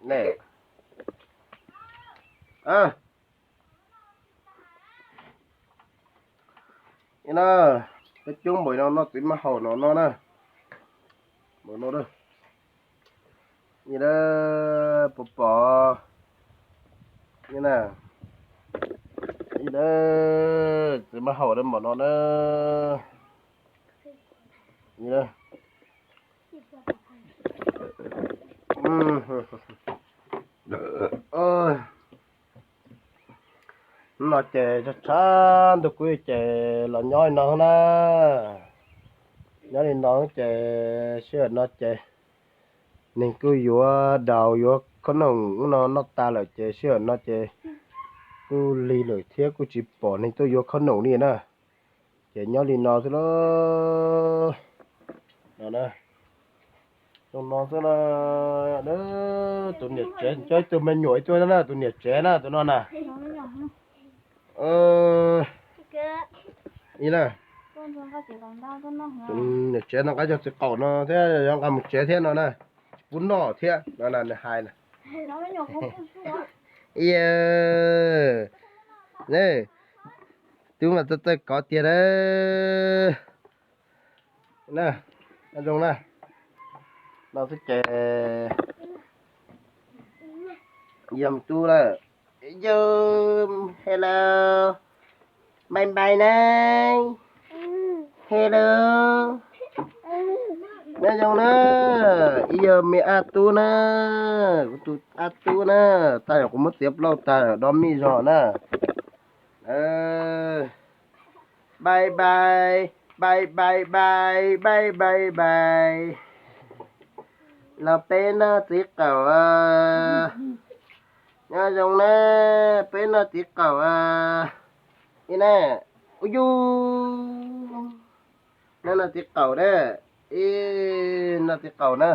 Ne, na, peb coob npaum no noj txiv maj haum no no na. Npaum no, pov pom, na, txiv maj haum npaum no na. No ces tshav tshav ntuj kuv ces los nyob li no na. Nyob li no ces sij hawm no ces neeg kuj yuav daus yuav khob noom no noj tas lawm ces sij hawm no ces kuj lig lawm thiab kuj tsis pom neeg tuaj yuav khob noom li na. Ces nyob li no xwb lauj. No, zoo no xwb na. Tus niam tsev cov ib tug me nyuam ib tug na, tus niam tsev na tus no na. Ib na, tus niam tsev no nqa cov txiv qaum no thiab yuav nqa mus tsev thiab no na, tsis pub noj thiab no na nws hais na. Tub mas txawj txawj kov tiag na. Na, zoo na. No xwb ces yog tub lawm. Yog, hello, bye bye na. Hello, nyob zoo na. Ib yog me ab tub na, kuv tus ab tub na, tag yog kuv muab txiav plaub tag do mij zog na. Bye bye, bye bye bye, bye bye bye. Los peb noj txiv qaum, nyob zoo na, peb noj txiv qaum. Ib na, ua yus, noj noj txiv qaum na, ib noj txiv qaum na.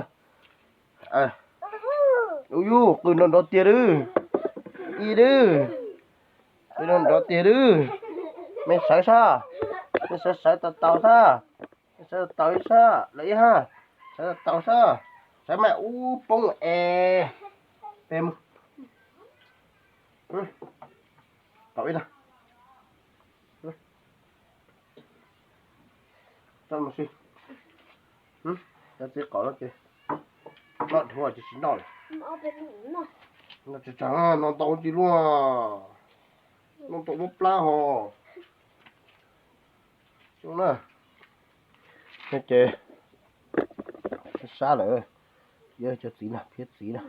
Ua yus, qw nrov nrov tiag lawm, ib lawm, qw nrov nrov tiag lawm. Mej sawv sab, mej sawv sawv tau tau sab, mej sawv tau tau ib sab lawm ib ha, sawv tau tau sab, sawv mas ub poob es peb mus. Qaum ib na. Tso mus si. Cov txiv qaum no ces noj dhuav ces tsis noj lawm. Noj tsis tsag, noj ntau tsis luaj, noj ntau muab plab ho. Zoo na. Ces sab lawm, yog cov txiv na, phiab txiv na.